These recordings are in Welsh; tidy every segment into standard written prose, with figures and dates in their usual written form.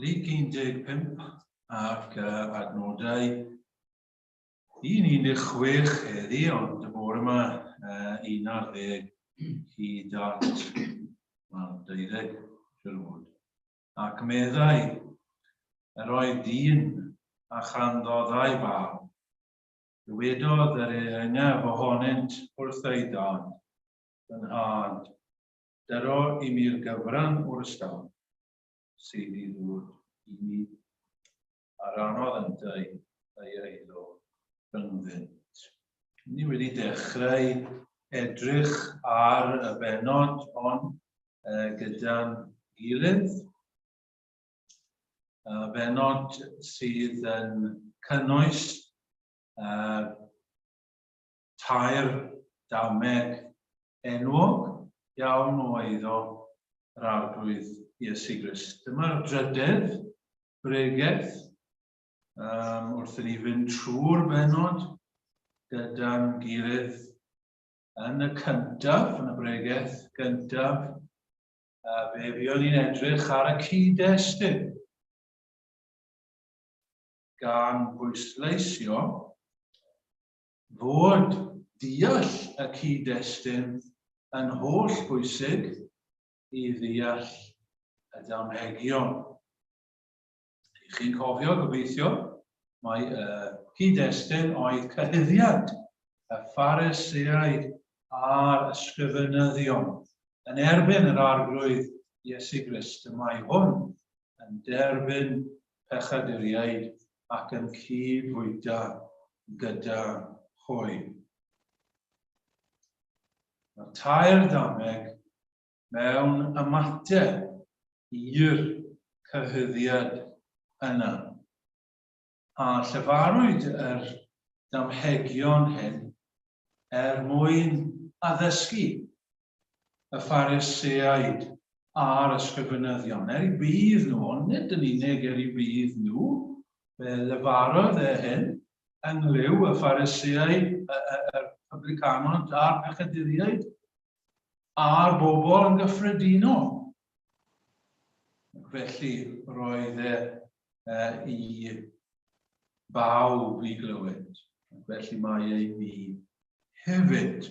Luc 15 ac adnodau 1-16 heddi, ond y bore yma 11 hyd at 12, siwr o fod. Ac meddai, yr oedd dyn a chanddo ddau fab. Dywedodd yr ieuengaf ohonynt wrth ei dad, Fy nhad, dyro i mi'r gyfran o'r ystâd sydd i ddod i mi. A rannodd yntau ei eiddo rhyngddynt. Ni wedi dechrau edrych ar y bennod hon gyda'n gilydd. Y bennod sydd yn cynnwys tair dameg enwog iawn o eiddo yr Arglwydd Iesu Grist. Dyma'r drydedd bregeth um, wrth i ni fynd trwy'r bennod gyda'n gilydd yn y cyntaf, yn y bregeth gyntaf, a fe fuon ni'n edrych ar y cyd-destun gan bwysleisio fod deall y cyd-destun yn holl bwysig i ddeall y damhegion. Ych chi'n cofio, gobeithio, mae y cyd-destun oedd cyhuddiad y Phariseaid a'r ysgrifenyddion yn erbyn yr Arglwydd Iesu Grist. Y mae hwn yn derbyn pechaduriaid ac yn cyd-fwyta gyda hwy. Mae'r tair dameg mewn ymateb i'r cyhuddiad yna. A llefarwyd yr damhegion hyn er mwyn addysgu y Phariseaid a'r ysgrifenyddion, er eu budd nhw, ond nid yn unig er eu budd nhw, fe lefarodd e hyn yng nghlyw y Phariseaid, y publicanod a'r pechaduriaid, a'r bobl yn gyffredinol. Ac felly roedd e i bawb i glywed. Ac felly mae ei ni hefyd.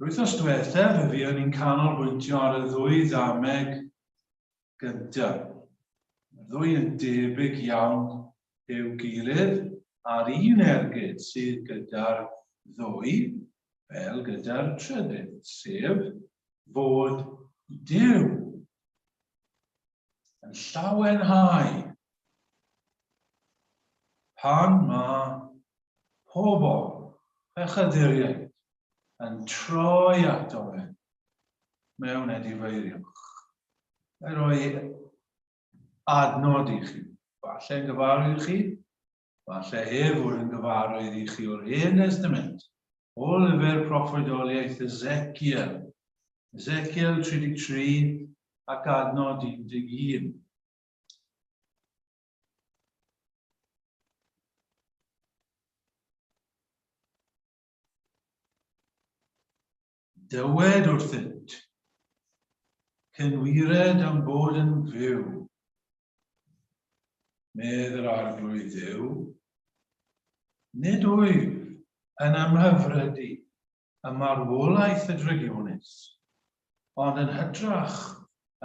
Yr wythnos diwethaf, fe fuon ni'n canolbwyntio ar y ddwy ddameg gyntaf. Mae'r ddwy yn debyg iawn i'w gilydd, a'r un ergyd sydd gyda'r ddwy, fel gyda'r trydydd, sef fod Duw yn llawenhau pan mae pobl pechaduriaid yn troi ato fe mewn edifeiriwch. Mae rhoi adnod i chi, falle yn gyfarwydd i chi, falle heb fod yn gyfarwydd i chi o'r Hen Testament, o lyfr proffwydoliaeth Ezekiel, Ezekiel 33 ac adnod 11. Dywed wrthynt, cyn wired am bod yn fyw, medd yr Arglwydd Dduw, nid wyf yn ymhyfrydu y marwolaeth y drygionus, ond yn hytrach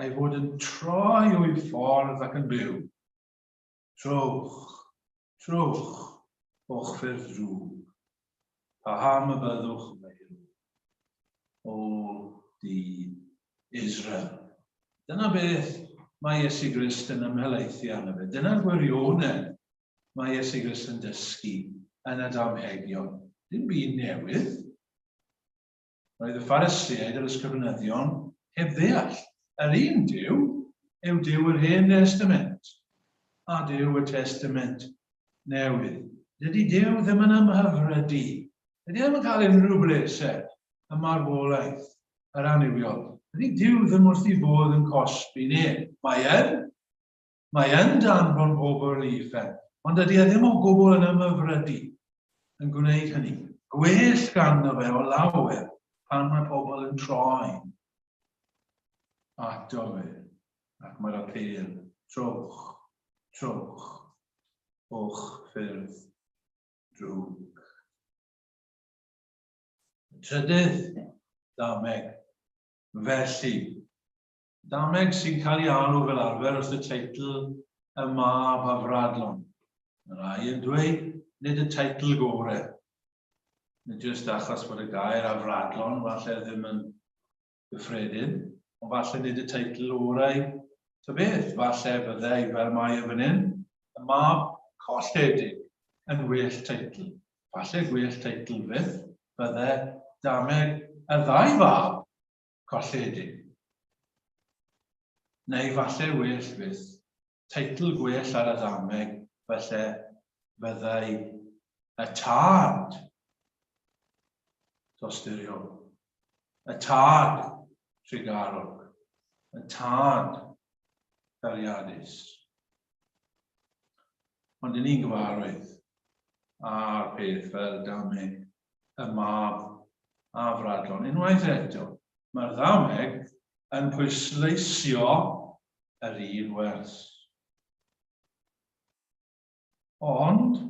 ei fod yn troi o'i ffordd ac yn byw. Trowch, trowch o'ch ffyrdd drwg. Paham y byddwch meirw, o dŷ Israel? Dyna beth mae Iesu Grist yn ymhelaethu arno fe. Dyna'r gwirionedd mae Iesu Grist yn dysgu yn y damhegion. Dim byd newydd. Roedd y Phariseaid a'r ysgrifenyddion heb ddeall. Yr un Duw yw Duw yr Hen Destament a Duw y Testament Newydd. Dydy Duw ddim yn ymhyfrydu. Dydy e ddim yn cael unrhyw bleser ym marwolaeth yr annuwiol. Dydy Duw ddim wrth ei fodd yn cosbi neb. Mae yn. Mae yn danfon pobl i uffern, ond dydy e ddim o gwbl yn ymhyfrydu yn gwneud hynny. Gwell ganddo fe o lawer pan mae pobl yn troi. ato fe, ac mae'r apêl, trowch, trowch, o'ch ffyrdd drwg. Y trydydd dameg, felly, dameg sy'n cael ei alw fel arfer wrth y teitl Y Mab Afradlon. Mae rhai yn dweud nid y teitl gore. Nid jyst achos bod y gair afradlon falle ddim yn gyffredin, ond falle nid y teitl orau ta beth, falle byddai fel mae e fan hyn, y mab colledig yn well teitl. Falle gwell teitl fyth bydde dameg y ddau fab colledig. Neu falle well fyth, teitl gwell ar y ddameg falle fyddai y tad tosturiol, y tad trugarog, y tad cariadus. Ond yn ni'n gyfarwydd â'r peth fel dameg y mab a fradlon. Unwaith eto, mae'r ddameg yn pwysleisio yr un wers. Ond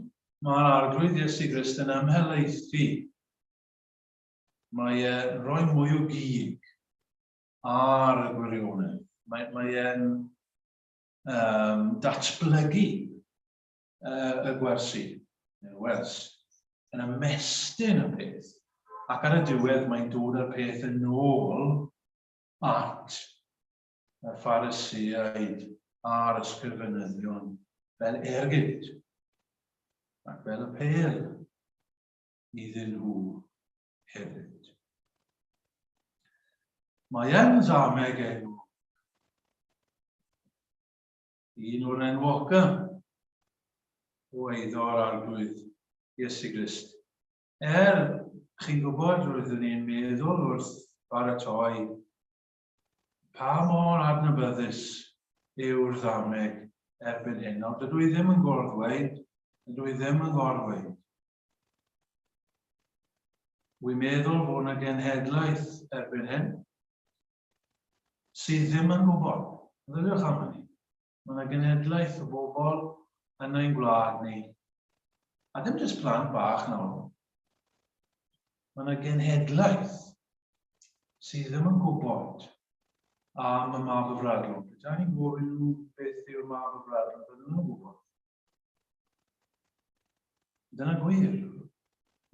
mae'r Arglwydd Iesu Grist yn ymhelaethu. Mae e'n rhoi mwy o gig ar y gwirionedd. Mae, mae e'n um, datblygu y gwersi, neu'r wers, yn ymestyn y peth, ac ar y diwedd mae'n dod â'r peth yn ôl at y Phariseaid a'r ysgrifenyddion fel ergyd ac fel y pêl iddyn nhw hefyd. Mae yn ddameg enw Un o'r enwoca o eiddo'r Arglwydd Iesu Grist. Er, chi'n gwybod, roeddwn i'n meddwl wrth baratoi pa mor adnabyddus yw'r ddameg erbyn hyn, ond dydw i ddim yn gorddweud, dydw i ddim yn gorddweud. Wi'n meddwl fod yna genhedlaeth erbyn hyn sydd ddim yn gwybod. Meddyliwch am hynny. Mae yna genhedlaeth o bobl yn ein gwlad ni. A ddim jyst plant bach nawr. Mae yna genhedlaeth sydd ddim yn gwybod am y mab y fradlon. Petai ni'n gofyn nhw beth yw'r mab y fradlon, bydden nhw'n gwybod. Dyna gwir.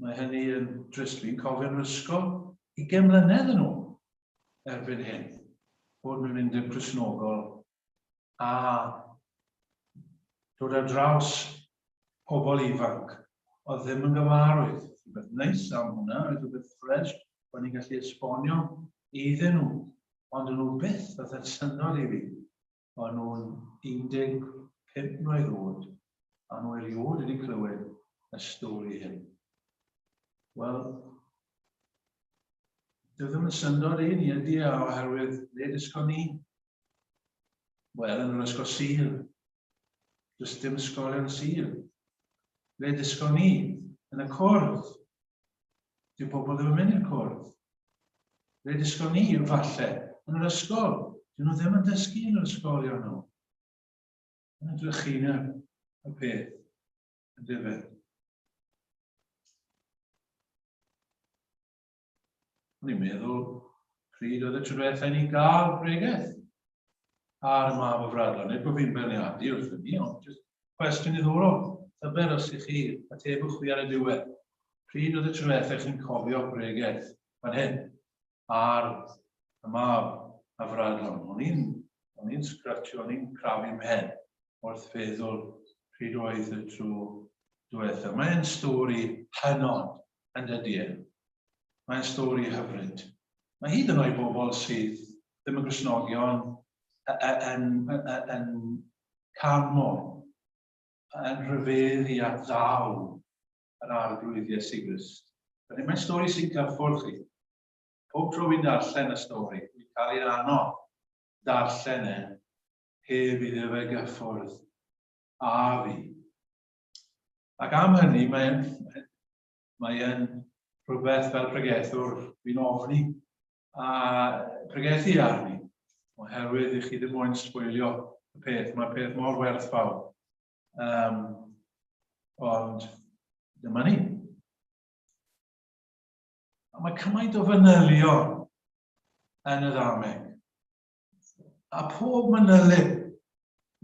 Mae hynny yn drist. Fi'n cofio'n yr ysgol 20 mlynedd yn ôl erbyn hyn, bod mewn undeb Cristnogol a dod ar draws pobl ifanc oedd ddim yn gyfarwydd. Rhywbeth neis am hwnna, oedd rhywbeth ffres, bod ni'n gallu esbonio iddyn nhw, ond nhw byth oedd yn syndod i fi. O'n nhw'n 15 mlwydd oed a nhw erioed wedi clywed y stori hyn. Wel, dyw ddim yn syndod i ni ydy e, oherwydd le dysgon ni? Wel, yn yr ysgol Sul. Does dim ysgolion Sul. Le dysgon ni? Yn y cwrdd. Dyw pobl ddim yn mynd i'r cwrdd. Le dysgon ni, falle, yn yr ysgol. Dyn nhw ddim yn dysgu yn yr ysgolion nhw. Yn drychineb y peth, yn dyfe. O'n i'n meddwl, pryd oedd y tro diwethaf i ni gael bregeth ar y mab o Fradlon? Nid bod fi'n beirniadu wrth hynny, ond jyst cwestiwn diddorol. Tybed os ych chi, atebwch fi ar y diwedd. Pryd oedd y tro diwethaf chi'n cofio bregeth fan hyn ar y mab a Fradlon? O'n i'n o'n i'n sgratio, o'n i'n crafu mhen wrth feddwl pryd oedd y tro diwethaf. Mae'n stori hynod, yn dydy e? Mae'n stori hyfryd. Mae hyd yn oed bobl sydd ddim yn Gristnogion yn, yn, yn canmol, yn rhyfeddu at ddaw yr Arglwydd Iesu Grist. Felly mae'n stori sy'n cyffwrdd chi. Pob tro fi'n darllen y stori, fi'n cael ei annog darllen e heb iddo fe gyffwrdd a fi. Ac am hynny, mae'n mae e'n rhywbeth fel pregethwr fi'n ofni a pregethu arni. Oherwydd i chi ddim moyn sbwylio y peth, mae'r peth mor werthfawr. Um, ond dyma ni. A mae cymaint o fanylion yn y ddameg. A pob manylyn,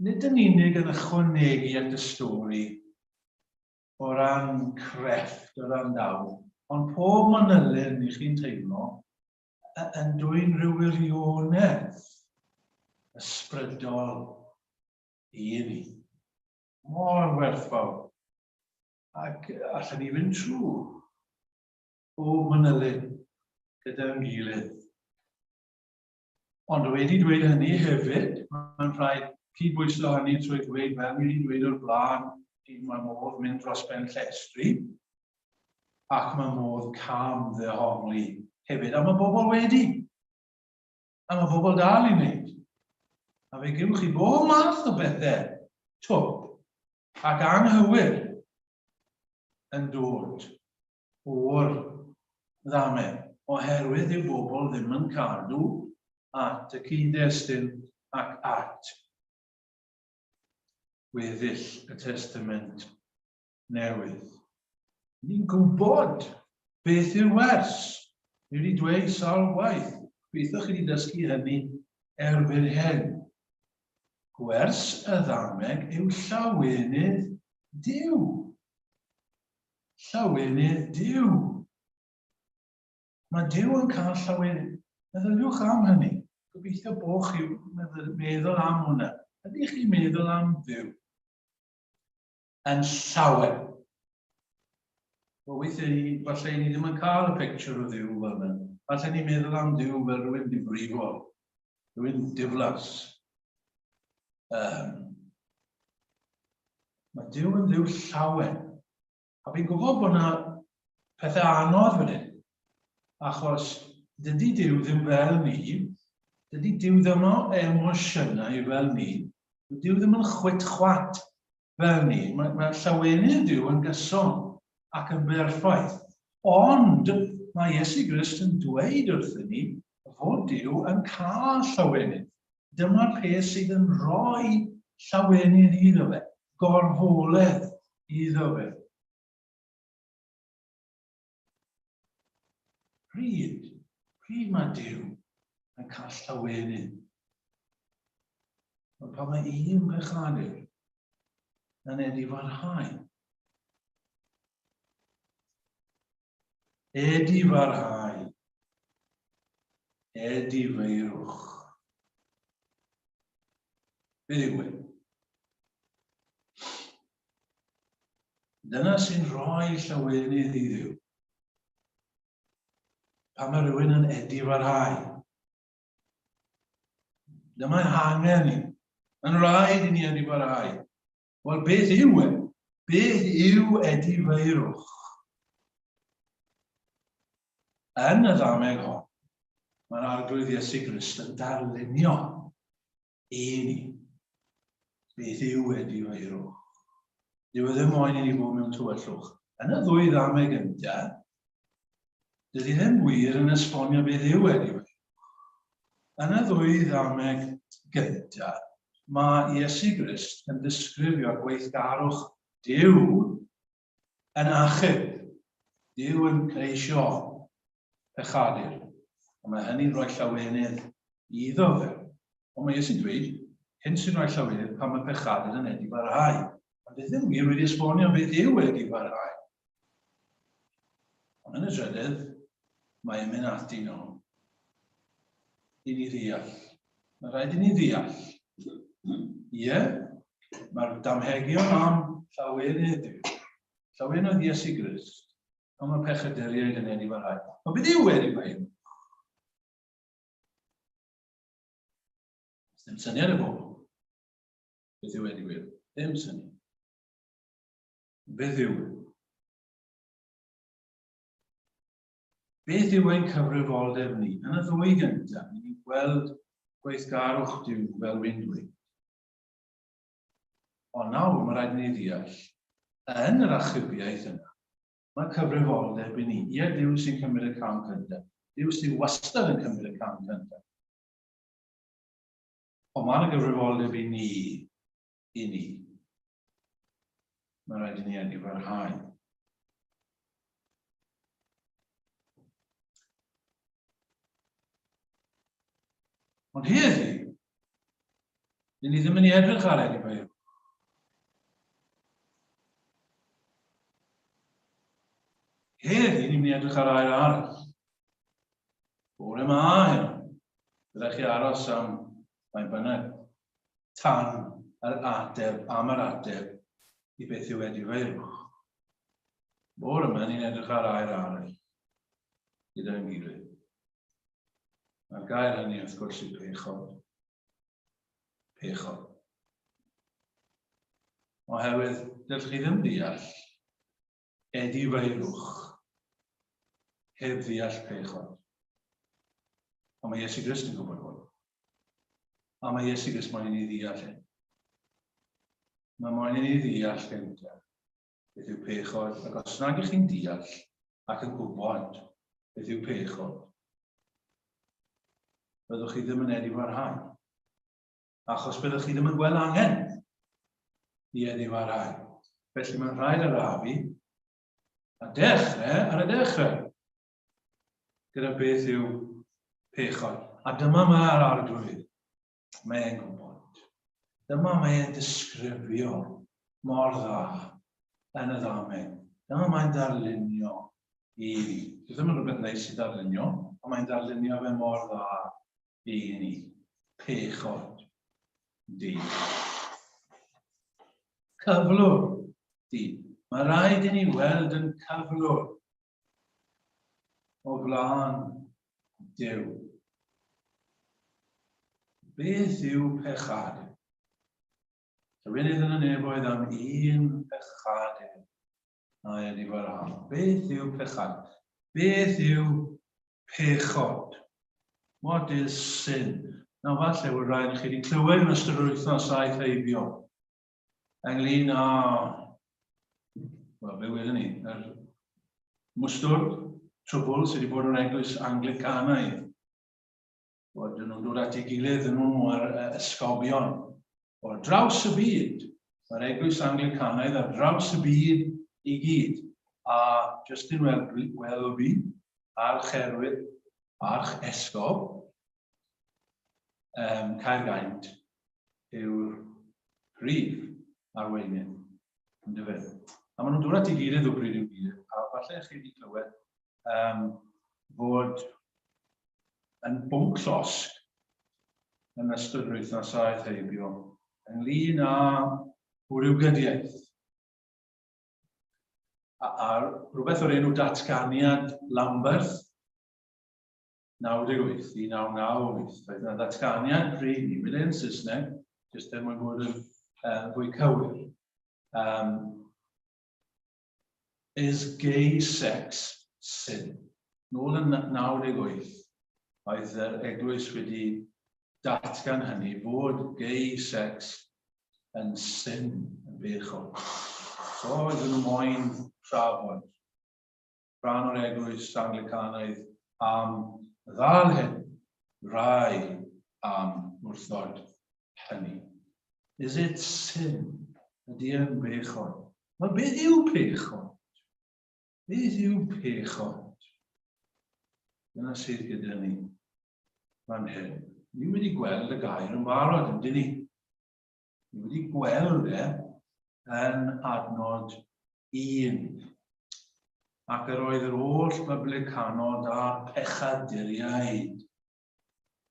nid yn unig yn ychwanegu at y stori o ran crefft, o ran dawn, ond pob manylyn i chi'n teimlo yn dwyn rhyw wirionedd ysbrydol i ni. Mor werthfawr. Ac allan ni fynd trwy bob manylyn gyda'n gilydd. Ond wedi dweud hynny hefyd, mae'n rhaid cydbwyso hynny trwy ddweud, fel ni wedi dweud o'r blaen, mae modd mynd dros ben llestri, ac mae modd cam ddehongli hefyd. A mae bobl wedi. A mae bobl dal i wneud. A fe gewch chi bob math o bethau twp ac anghywir yn dod o'r ddameg, oherwydd dyw bobl ddim yn cadw at y cyd-destun ac at weddill y Testament Newydd. Ni'n gwybod beth yw'r wers. Ni wedi dweud sawl gwaith, gobeithio chi wedi dysgu hynny erbyn hyn. Gwers y ddameg yw llawenydd Duw. Llawenydd Duw. Mae Duw yn cael llawenydd. Meddyliwch am hynny. Gobeithio bod chi'n meddwl am hwnna. Ydych chi'n meddwl am Dduw? Yn llawen. Wel, weithiau, falle ni ddim yn cael y picture o Dduw fel yna. Falle ni'n meddwl am Dduw fel rhywun difrifol, rhywun diflas. Um, mae Duw yn Dduw llawen. A fi'n gwybod bod yna pethau anodd fan hyn, achos dydy Duw ddim fel ni, dydy Duw ddim o emosiynau fel ni, dydy Duw ddim yn chwit chwat fel ni. Mae, mae llawenydd Duw yn gyson ac yn berffaith. Ond mae Iesu Grist yn dweud wrthyn ni fod Duw yn cael llawenydd. Dyma'r peth sydd yn rhoi llawenydd iddo fe, gorfoledd iddo fe. Pryd, pryd mae Duw yn cael llawenydd? Wel, pan mae un pechadur yn edifarhau. Edifarhau. Edifeirwch. Beth yw e? Dyna sy'n rhoi llawenydd i Dduw. Pan mae rhywun yn edifarhau. Dyma'n hangen ni. Mae'n rhaid i ni edifarhau. Wel, beth yw e? Beth yw edifeirwch? Yn y ddameg hon, mae'r Arglwydd Iesu Grist yn darlunio i ni beth yw edifeirwch. Dyw e ddim moyn i ni fod mewn tywyllwch. Yn y ddwy ddameg gyntaf, dydy ddim wir yn esbonio beth yw edifeirwch. Yn y ddwy ddameg gyntaf, mae Iesu Grist yn disgrifio gweithgarwch Duw yn achub, Duw yn ceisio pechadur. A mae hynny'n rhoi llawenydd iddo fe. Ond mae Iesu'n dweud, hyn sy'n rhoi llawenydd pan mae pechadur yn edifarhau. Ond bydd ddim wir wedi esbonio beth yw edifarhau. Ond yn y drydydd, mae e'n mynd ati nhw i ni ddeall. Mae rhaid i ni ddeall. Ie, mae'r damhegion am llawenydd Duw. Llawenydd Iesu Grist. Ond mae pechaduriaid yn edifarhau. Ond beth yw edifarhau? Ddim syniad y bobl. Beth yw edifarhau? Ddim syniad. Beth yw e? Beth yw ein cyfrifoldeb ni? Yn y ddwy gyntaf, ni'n gweld gweithgarwch Duw fel wy'n dweud. Ond nawr mae rhaid i ni ddeall, yn yr achubiaeth yna, mae cyfrifoldeb i ni. Ie, Duw sy'n cymryd y cam cyntaf. Duw sy'n wastad yn cymryd y cam cyntaf. Ond mae yna gyfrifoldeb i ni, i ni. Mae rhaid i ni edifarhau. Ond heddi, dyn ni ddim yn ei edrych ar edifeirwch. Heddi, ni'n mynd i edrych ar air arall. Bore ma heno. Byddech chi aros am faint bynnag tan yr ateb am yr ateb i beth yw edifeirwch. Bore yma ni'n edrych ar air arall gyda'n gilydd. Mae'r gair hynny wrth gwrs yw pechod. Pechod. Oherwydd, dylch chi ddim deall edifeirwch heb ddeall pechod. Ond mae Iesu Grist yn gwybod hwn. A mae Iesu Grist moyn i ni ddeall hyn. Mae moyn i ni ddeall gyntaf beth yw pechod, ac os nag ych chi'n deall ac yn gwybod beth yw pechod, byddwch chi ddim yn edifarhau. Achos byddwch chi ddim yn gweld angen i edifarhau. Felly mae'n rhaid arafu a dechrau ar y dechrau gyda beth yw pechod. A dyma mae'r arglwydd. Mae e'n gwybod. Dyma mae e'n disgrifio mor dda yn y ddameg. Dyma mae'n darlunio i ni. Dwi ddim yn rhywbeth neis i darlunio, ond mae'n darlunio fe mor dda i ni. Pechod. Di. Cyflwr. Di. Mae rhaid i ni weld yn cyflwr o flaen Duw. Beth yw pechad? Tywynydd yn y nefoedd am un pechadur na edifarhau. Beth yw pechad? Beth yw pechod? What is sin? Nawr falle bod rhaid i chi wedi clywed yn ystod yr wythnos aeth heibio ynglyn â, wel, be wedyn ni, yr mwstwrd, trwbl sydd wedi bod yn eglwys Anglicanaidd. Bod nhw'n dod at ei gilydd yn nhw ar esgobion o draws y byd. Mae'r eglwys Anglicanaidd ar draws y byd i gyd. A Justin Welby, archerwydd, arch-esgob, um, Caergaint, yw'r prif arweinydd. Yndyfe? A maen nhw'n dod at ei gilydd o bryd i'w gilydd, a falle chi wedi clywed um, fod yn bwnc llosg yn ystod yr wythnos aeth heibio ynglyn â gwrywgydiaeth. A, a rhywbeth o'r enw datganiad Lambert, 98, 1998. Roedd yna ddatganiad pryd ni, mynd yn Saesneg, jyst er mwyn bod yn fwy cywir. Is gay sex sin? Nôl yn 98, oedd yr eglwys wedi datgan hynny fod gay sex yn sin, yn bechod. So oedden nhw moyn trafod rhan o'r eglwys Anglicanaidd am ddal hyn, rai am wrthod hynny. Is it sin? Ydy e'n bechod? Wel, beth yw pechod? Beth yw pechod? Dyna sydd gyda ni fan hyn. Ni wedi gweld y gair yn barod, yndyn ni? Ni wedi gweld e yn adnod 1. Ac yr oedd yr holl byblicanod a'r pechaduriaid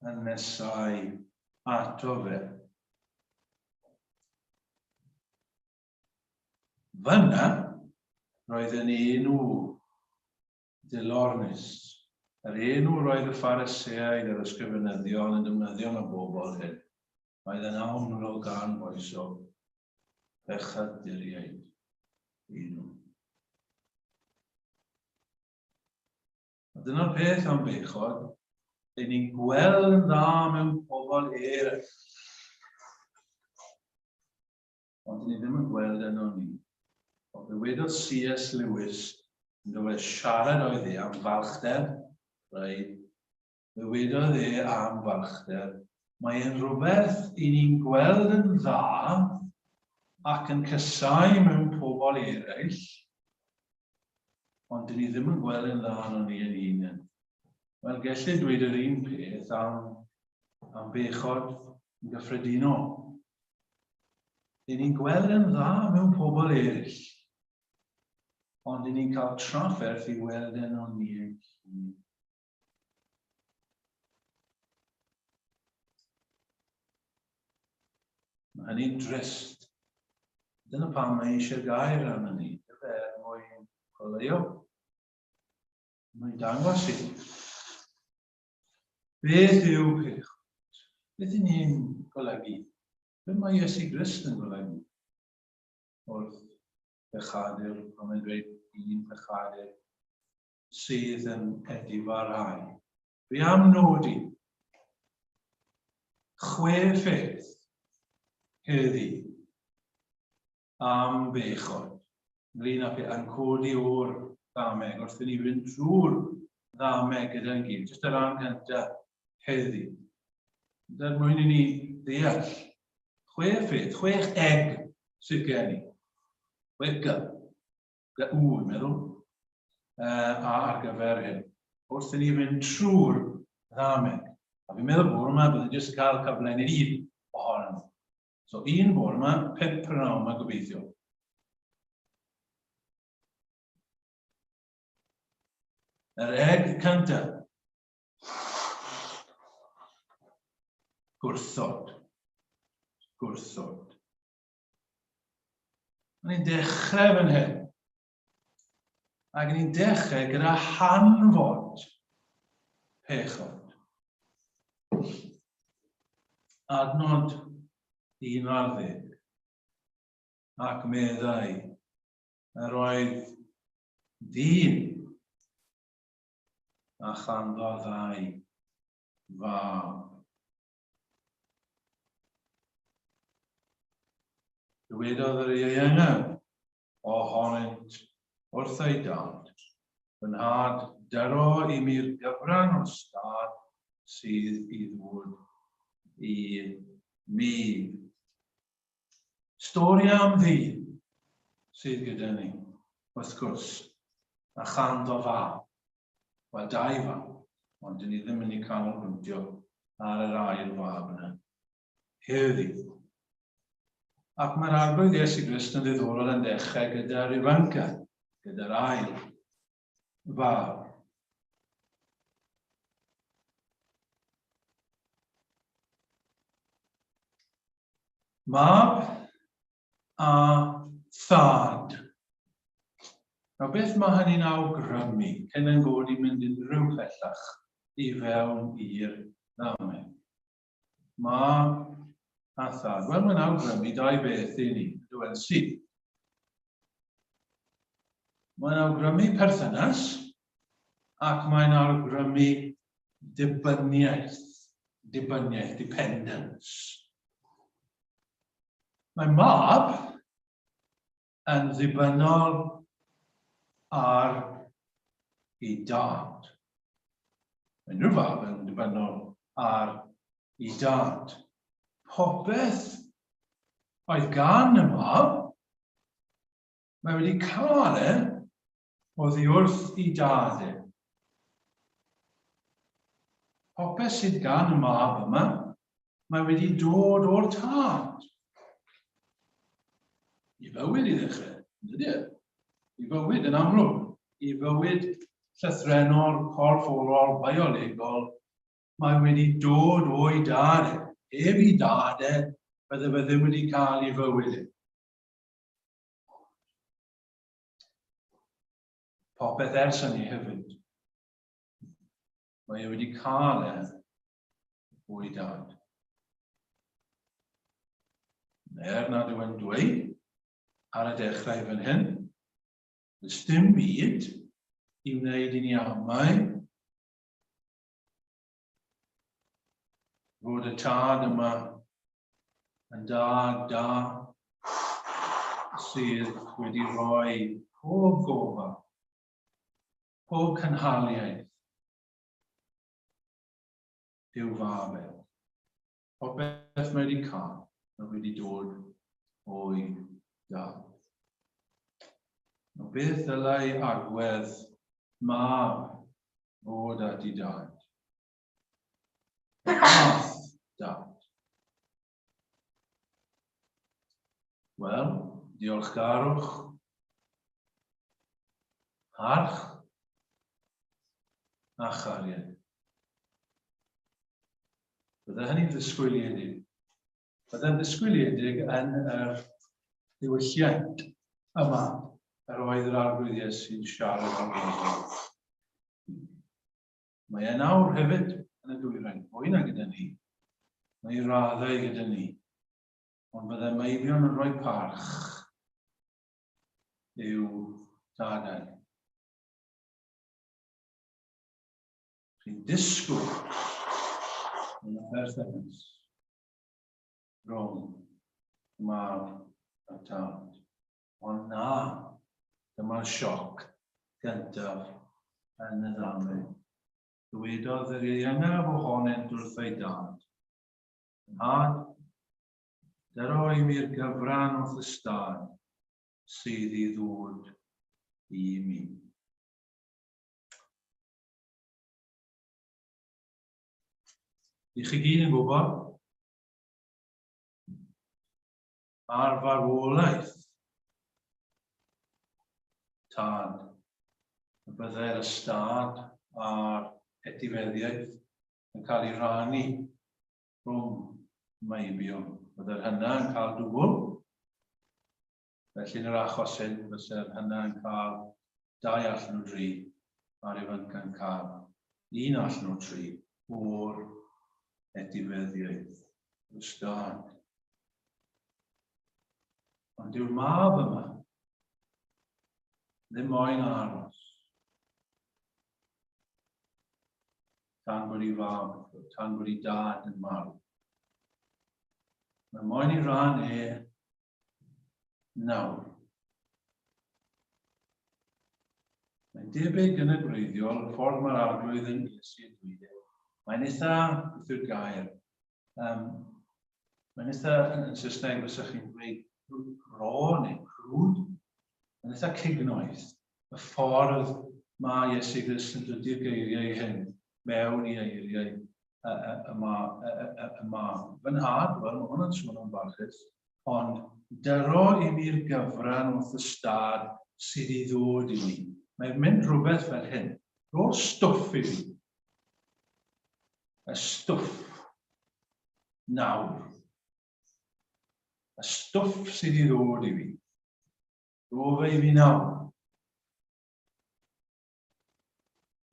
yn nesau ato fe. Fyna, roedd yn enw dilornus, yr enw roedd y Phariseaid a'r ysgrifenyddion yn defnyddio am y bobl hyn. Oedd yn amlwg gan foesol pechaduriaid i nhw. A dyna'r peth am bechod, dyn ni'n gweld yn dda mewn pobl eraill. Ond dyn ni ddim yn gweld yno ni. Ond fe wedodd C.S. Lewis, yn dweud siarad oedd e am falchder, rhaid, fe wedodd e am falchder. Mae e'n rhywbeth i ni'n gweld yn dda ac yn cysau mewn pobl eraill, ond dyn ni ddim yn gweld yn dda arnon ni ein hunain. Wel, gellir dweud yr un peth am, am bechod yn gyffredinol. Dyn ni'n gweld yn dda mewn pobl eraill, ond dyn ni'n cael trafferth i weld yn o'n ni ein hunain. Mae hynny'n drist. Dyna pam mae eisiau gair arno ni, dyfe, er mwyn goleuo. Mae'n dangos i ni. Beth yw pechod? Beth y'n ni'n golygu? Beth mae Iesu Grist yn golygu wrth bechadur, pan mae'n dweud un pechadur sydd yn edifarhau? Dwi am nodi chwe pheth heddi am bechod ynglyn â yn codi o'r ddameg wrth i ni fynd trwy'r ddameg gyda'n gilydd, jyst y rhan gyntaf heddi. Er mwyn i ni ddeall chwe pheth, chwech egg sydd gen i. Chwech G. G U, yn meddwl, uh, a ar gyfer hyn. Wrth i ni fynd trwy'r ddameg. A fi'n meddwl bod yma, byddwn jyst cael cyfle i ni un ohonyn nhw. So un bore yma, pump prynhawn yma gobeithio. Yr egg cyntaf. Gwrthod. Gwrthod. Ni'n dechrau fan hyn. Ac ni'n dechrau gyda hanfod pechod. Adnod 11. Ac meddai, yr oedd dyn a chanddo ddau fab. Dywedodd yr ieuengaf ohonynt wrth ei dad, Fy nhad, dyro i mi'r gyfran o'r stad sydd i ddod i mi. Stori am ddyn sydd gyda ni, wrth gwrs, a chanddo fab. Wel, dau fab, ond dyn ni ddim yn mynd i canolbwyntio ar yr ail fab yna heddi. Ac mae'r Arglwydd Iesu Grist yn ddiddorol yn dechrau gyda'r ifanca, gyda'r ail fab. Mab a thad. Nawr beth mae hynny'n awgrymu cyn yn bod i'n mynd unrhyw pellach i fewn i'r ddameg? Mab a thad. Wel, mae'n awgrymu dau beth i ni, ydw e'n syth. Mae'n awgrymu perthynas ac mae'n awgrymu dibyniaeth, dibyniaeth, dependence. Mae mab yn ddibynnol ar ei dad. Mae unrhyw fab yn ddibynnol ar ei dad. Popeth oedd gan y mab, mae wedi cael e oddi wrth ei dad e. Popeth sydd gan y mab yma, mae wedi dod o'r tad. I fywyd i ddechrau, ydy e? I fywyd yn amlwg, i fywyd llythrennol, corfforol, biolegol, mae wedi dod o'i dad e. Heb i dad e, bydde fe ddim wedi cael ei fywyd e. Popeth ers hynny hefyd. Mae e wedi cael e o'i dad. Er nad yw e'n dweud ar y dechrau fan hyn, does dim byd i wneud i ni amau fod y tad yma yn dad da sydd wedi rhoi pob gofal, pob cynhaliaeth i'w fab e. Popeth mae wedi cael, mae wedi dod o'i dad. Nawr beth ddylai agwedd mab fod at ei dad? Math dad. Wel, diolchgarwch, parch a chariad. Bydde hynny'n ddisgwyliedig. Bydde'n ddisgwyliedig yn yr diwylliant yma yr oedd yr Arglwydd Iesu'n siarad am bobl. Mae e nawr hefyd yn y dwyrain, fwy na gyda ni. Mae ei raddau gyda ni. Ond bydde meibion yn rhoi parch i'w dadau. Chi'n disgwyl yn y perthynas rhwng y mab a'r tad. Ond na, dyma'r sioc gyntaf yn y ddamwain. Dywedodd yr ieuengaf ohonynt wrth ei dad, Nhad, dyro i mi'r gyfran o'th ystâd sydd i ddod i mi. I chi gyd yn gwybod, ar farwolaeth tad, y byddai'r ystâd a'r etifeddiaeth yn cael ei rannu rhwng meibion. Byddai'r hynna yn cael dwbl, felly yn yr achos hyn, fysa'r hynna yn cael dau allan o dri, a'r ifanc yn cael un allan o tri o'r etifeddiaeth, yr ystâd. Ond dyw'r mab yma ddim moyn aros. Tan bod ei fab, tan bod ei dad yn marw. Mae moyn i ran e nawr. Mae'n debyg yn y gwreiddiol, y ffordd mae'r arglwydd yn Iesu yn dweud e. Mae'n eitha, beth yw'r gair, Um, mae'n eitha, yn, yn Saesneg, fysa chi'n dweud raw neu crude. Mae'n eitha cignoeth. Y ffordd mae Iesu Grist yn dod i'r geiriau hyn mewn i eiriau y, y, y, ma, y, y, y ma. Fy nhad, wel, mae hwn yn swnio'n barchus, ond dyro i mi'r gyfran wrth y stad sydd i ddod i mi. Mae'n mynd rhywbeth fel hyn. Rho'r stwff i fi. Y stwff nawr. Y stwff sydd i ddod i fi. Rho fe i fi nawr.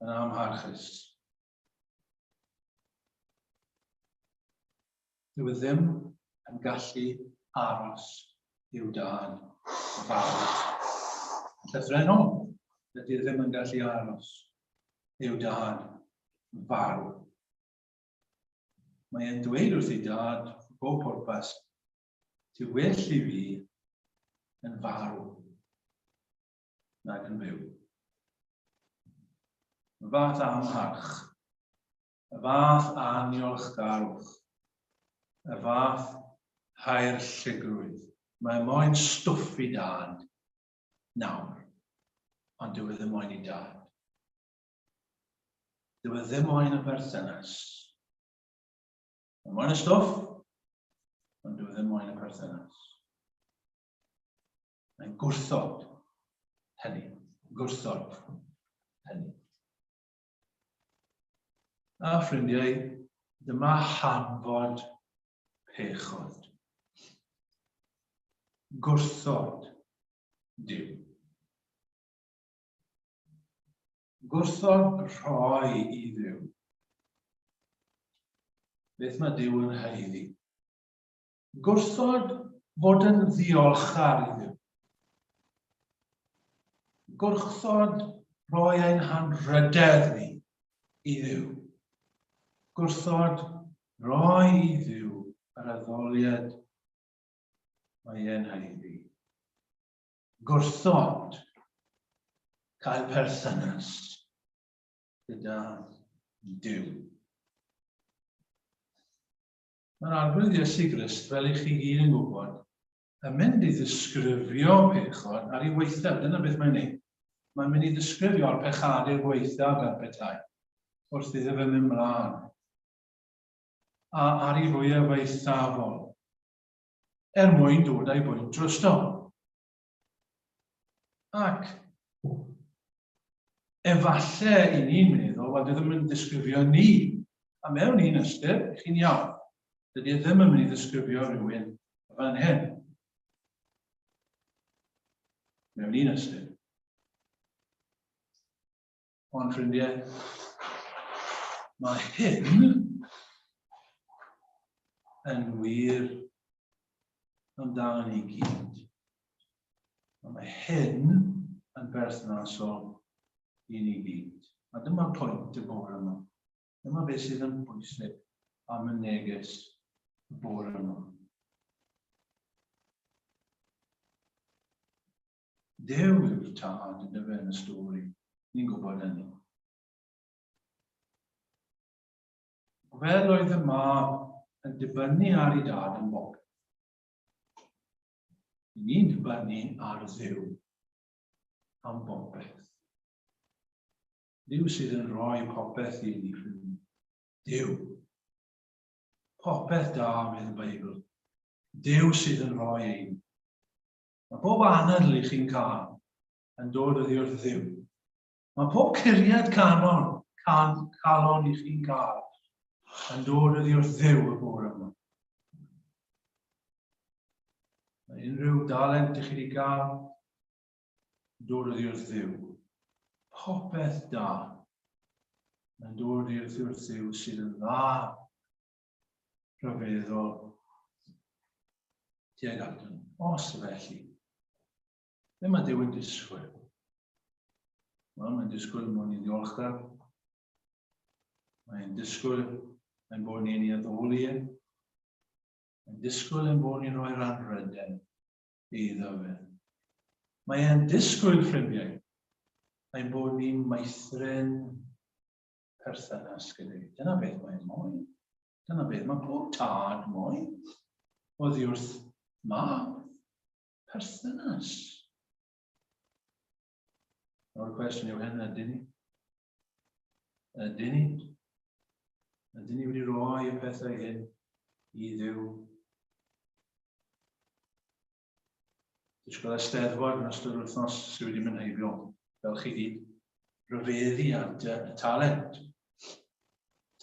Yn amharchus. Dyw e ddim yn gallu aros i'w dad farw. Yn llythrennol, dydy e ddim yn gallu aros i'w dad farw. Mae e'n dweud wrth ei dad, bob pwrpas, ti well i fi yn farw nag yn fyw. Y fath amharch, y fath aniolchgarwch, y fath haerllugrwydd. Mae moyn stwff i dad nawr, ond dyw e ddim moyn i dad. Dyw e ddim moyn y berthynas. Mae moyn y stwff, ond dyw e ddim moyn y perthynas. Mae'n gwrthod hynny. Gwrthod hynny. A ffrindiau, dyma hanfod pechod. Gwrthod Duw. Gwrthod rhoi i Dduw. Beth mae Duw yn haeddu? Gwrthod fod yn ddiolchgar i Dduw. Gwrthod rhoi ein hanrhydedd ni i Dduw. Gwrthod rhoi i Dduw yr addoliad mae e'n haeddu. Gwrthod cael perthynas gyda Duw. Mae'r Arglwydd Iesu Grist, fel i chi gyd yn gwybod, yn mynd i ddisgrifio pechod ar ei waethaf. Dyna beth mae'n neud. Mae'n mynd i ddisgrifio'r pechadur gwaethaf fel petai, wrth iddo fe mynd mlaen. A ar ei fwyaf eithafol, er mwyn dod â'i bwynt drosto. Ac efallai i ni'n meddwl, wel, dwi ddim yn disgrifio ni. A mewn un ystyr, chi'n iawn. Dydy e ddim yn mynd i ddisgrifio rhywun fan hyn. Mewn un ystyr. Ond ffrindiau, mae hyn yn wir amdano ni gyd. A mae hyn yn berthnasol i ni gyd. A dyma'r pwynt y bore yma. Dyma beth sydd yn bwysig am y neges y bore yma. Duw yw'r tad yn dyfe yn y stori, ni'n gwybod hynny. Fel oedd y mab yn dibynnu ar ei dad yn bopeth. Ni'n dibynnu ar Dduw am bopeth. Duw sydd yn rhoi popeth i ni, ffrind. Duw. Popeth da, medd y Beibl. Duw sydd yn rhoi ein. Mae pob anadl i chi'n cael yn dod oddi wrth Dduw. Mae pob curiad canon, can, calon i chi'n cael yn dod oddi wrth Dduw y bore yma. Mae unrhyw dalent i chi wedi cael yn dod oddi wrth Dduw. Popeth da yn dod oddi wrth Dduw sydd yn dda rhyfeddol tuag ato ni. Os felly, be mae Duw yn disgwyl? Wel, mae'n disgwyl mwyn i ddiolchgar. Mae'n disgwyl ein bod ni'n ei addoli e. Mae'n disgwyl ein bod ni'n rhoi'r anrhydedd iddo fe. Mae e'n disgwyl, ffrindiau, ein bod ni'n meithrin perthynas gyda fi. Dyna beth mae'n moyn. Dyna beth mae pob tad moyn. Oddi wrth mab. Perthynas. Nawr y cwestiwn yw hyn, ydyn ni? Ydyn ni? Ydyn ni wedi rhoi y pethau hyn i Dduw? Disgwyl Eisteddfod yn ystod yr wythnos sydd wedi mynd heibio, fel chi gyd, rhyfeddu at y talent.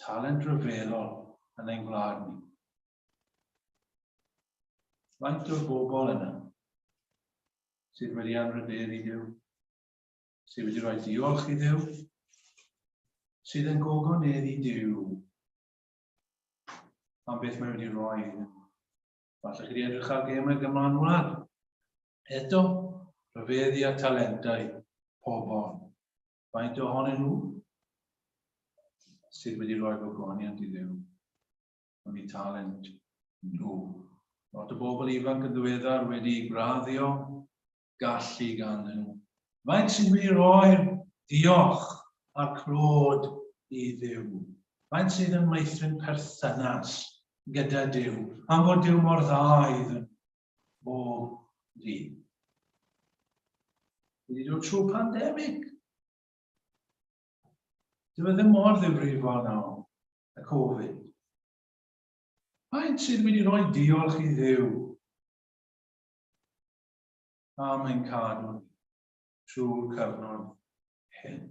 Talent rhyfeddol yn ein gwlad ni. Faint o'r bobl yna sydd wedi anrhydeddu Duw, sydd wedi rhoi diolch i Dduw, sydd yn gogoneddu Duw am beth mae wedi rhoi iddyn nhw. Falle chi wedi edrych ar gemau Gymanwlad. Eto, rhyfeddu a talentau pobl. Faint ohonyn nhw sydd wedi rhoi gogoniant i Dduw am eu talent nhw. Lot o bobl ifanc yn ddiweddar wedi graddio gallu ganddyn nhw. Faint sy'n wedi rhoi'r diolch a'r clod i Dduw? Faint sydd yn meithrin perthynas gyda Duw, am fod Duw mor dda iddyn nhw bob dydd? Wedi dod trwy pandemig. Dyw e ddim mor ddifrifol nawr, y Covid. Faint sydd wedi rhoi diolch i Dduw am ein cadw ni trwy'r cyfnod hyn?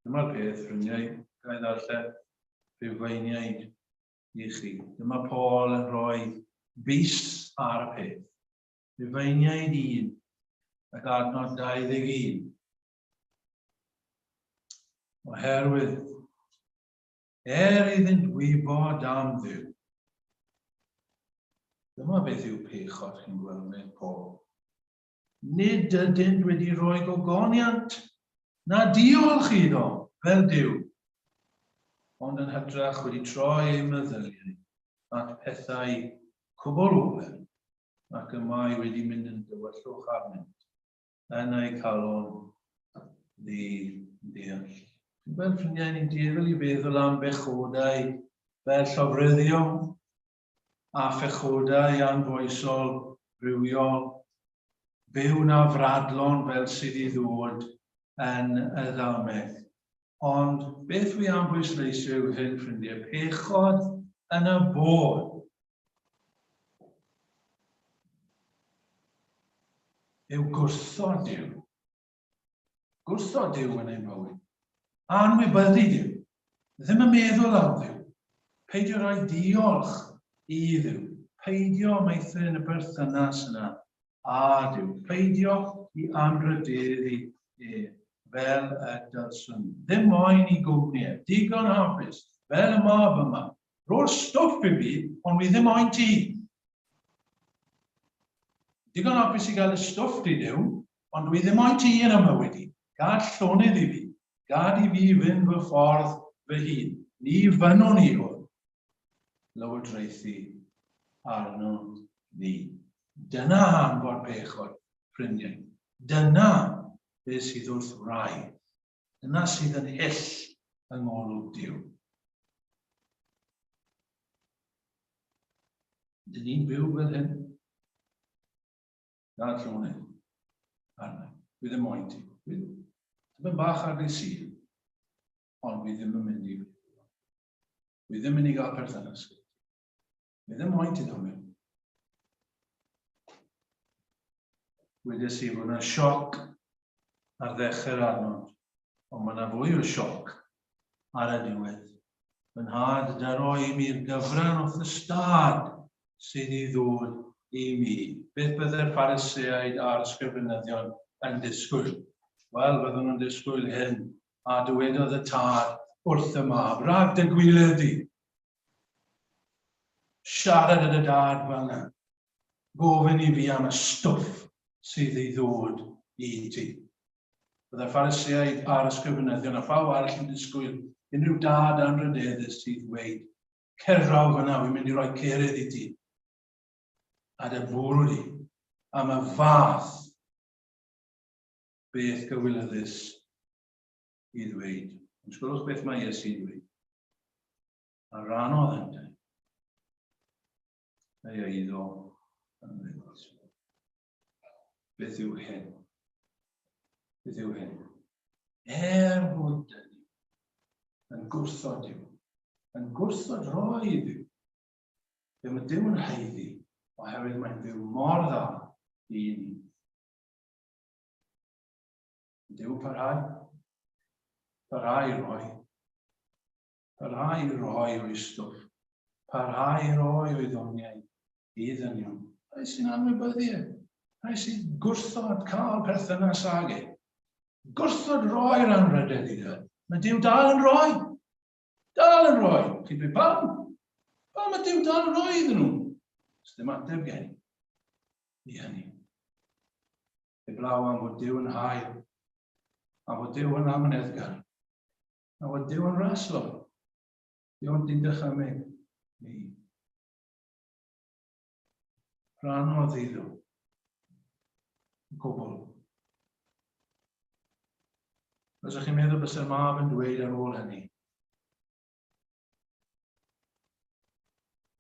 Dyma'r peth, ffrindiau, ga i ddarllen Rhufeiniaid i chi. Dyma Paul yn rhoi bys ar y peth. Rhufeiniaid 1 ac adnod 21. Oherwydd, er iddynt wybod am Dduw. Dyma beth yw pechod, chi'n gweld, medd Paul. Nid ydynt wedi rhoi gogoniant na diolch iddo fel Duw, ond yn hytrach wedi troi eu meddyliau at pethau cwbl ofer, ac y mae wedi mynd yn dywyllwch arnynt, yn eu calon ddi-ddeall. Chi'n gweld ffrindiau, ni'n dueddol i feddwl am bechodau fel llofruddio a phechodau anfoesol, rhywiol, byw'n afradlon fel sydd i ddod yn y ddameg. Ond beth wi am bwysleisio yw hyn, ffrindiau, pechod yn y bôn yw gwrthod Duw. Gwrthod Duw yn ein bywyd. Anwybyddu Duw. Ddim yn meddwl am Dduw. Peidio rhoi diolch i Dduw. Peidio meithrin y berthynas yna â Duw. Peidio i anrhydeddu e fel y dylswn. Ddim moyn i gwmni e. Digon hapus, fel y mab yma. Rho'r stwff i fi, ond wi ddim moyn ti. Digon hapus i gael y stwff di Duw, ond dwi ddim moyn ti yn y mywyd i. Gad llonydd i fi. Gad i fi fynd fy ffordd fy hun. Ni fynnwn i hwn lywodraethu arno ni. Dyna hanfod pechod, ffrindiau. Dyna beth sydd wrth wraidd. Dyna sydd yn hyll yng ngolwg Duw. Dyn ni'n byw fel hyn? Gad llonydd arna. Dwi ddim moyn ti. Dwi ddim bach ar ddydd Sul, ond dwi ddim yn mynd i. Dwi ddim yn mynd i gael perthynas gyda ti. Dwi ddim moyn ti ddod mewn. Wedes i fod yna sioc ar ddechrau'r adnod, ond mae yna fwy o sioc ar y diwedd. Fy nhad daro i mi'r gyfran wrth y stad sydd i ddod i mi. Beth bydde'r Phariseaid a'r ysgrifenyddion yn disgwyl? Wel, byddwn nhw'n disgwyl hyn, a dywedodd y tad wrth y mab, rhag dy gwilydd di. Siarad â dy dad fel yna. Gofyn i fi am y stwff sydd i ddod i ti. Byddai'r Phariseaid a'r ysgrifenyddion a phawb arall yn disgwyl unrhyw dad anrhydeddus i ddweud, Cer draw fyna, wi'n mynd i roi cerydd i ti. A dy fwrw di am y fath beth gywilyddus i ddweud. Ond sgwrwch beth mae Iesu'n dweud. A ranodd yntau ei eiddo yn ddewis. Beth yw hyn? Beth yw hyn? Er bod dyn yn gwrthod Duw, yn gwrthod rhoi i Dduw, fe mae Duw yn haeddu oherwydd mae'n Dduw mor dda i ni. Duw parhau, parhau i roi, parhau i roi o'i stwff, parhau i roi o'i ddoniau i ddynion. Rhai sy'n anwybyddu e, rhai sy'n gwrthod cael perthynas ag e. Gwrthod roi'r anrhydedd iddo. Mae Duw dal yn rhoi. Dal yn rhoi. Chi'n dweud, pam? Pam mae Duw dal yn rhoi iddyn nhw? Does ddim ateb gen i hynny. Heblaw am fod Duw yn hael, am fod Duw yn amyneddgar, am fod Duw yn raslon, Duw yn dindychymyg ni. Rhan o ddeuddo. Y cwbl. Os ydych chi'n meddwl bysa'r mab yn dweud ar ôl hynny?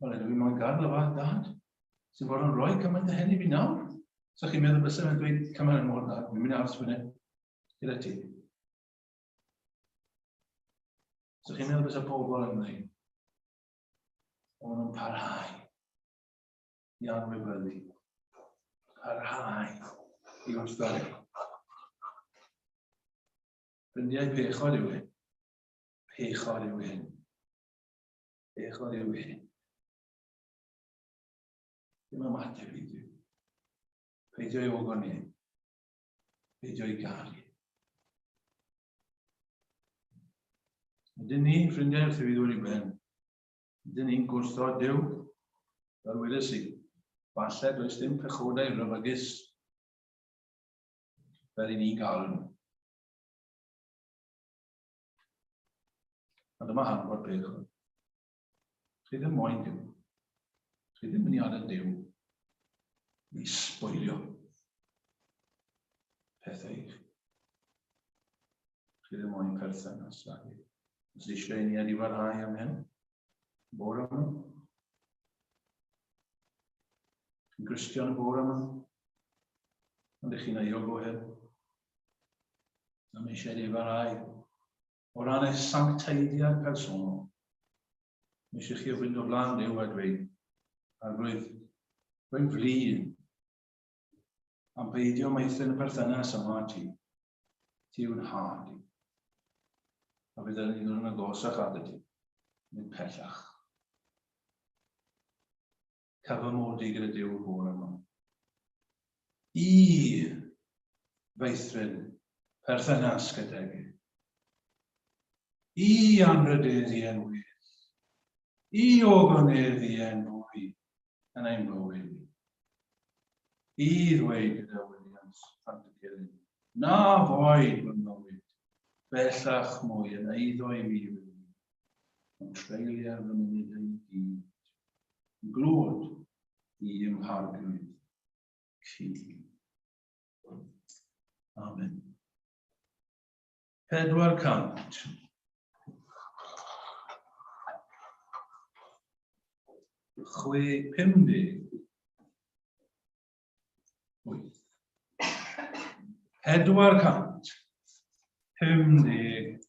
Wel, ydw i moyn gadael y fath dad sy'n fod yn rhoi cymaint o hyn i fi nawr. So chi'n meddwl bysa fe'n dweud, cymaint yn ôl dad, dwi'n mynd aros fan hyn gyda ti. So chi'n meddwl bysa pobl yn dweud, Ond maen nhw'n parhau i anwybyddu, parhau i wrthod. Ffrindiau, pechod yw hyn. Pechod yw hyn. Pechod yw hyn. Dim ymateb i Dduw. Peidio i ogon ni. Peidio i garu. Ydyn ni, ffrindiau, wrth i fi ddod i ben, ydyn ni'n gwrthod Duw? Fel wedes i, falle does dim pechodau rhyfygus fel i ni'n gael nhw. A dyma hanfod bechod. Chi ddim moyn Duw. Chi ddim yn i adael Duw i sboilio pethau i chi. Chi ddim moyn perthynas ag e. Os eisiau i ni edifarhau am hyn, bore yma. Chi'n Gristion y bore yma? Ond ych chi'n euog o hyn? Am eisiau edifarhau. O ran eich sancteiddiad personol, mae eisiau chi fynd o flaen Duw a dweud, Arglwydd, rwy'n flin am beidio meithrin y perthynas yma â ti. Ti yw'n nhad i. A bydd yn ddod yn agosach at ti, nid pellach. Cyfamodi gyda Duw y bore yma. I feithrin perthynas gydag e. I anrhydeddu e'n well. I ogoneddu e'n fwy yn ein bywyd ni. I ddweud gyda Williams Pantycelyn, na foed fy mywyd bellach mwy yn eiddo i mi fy hun, ond treuliaf fy munudau i gyd yn glod i ymharglwydd cu. Amen. 400. 6, 58. 458.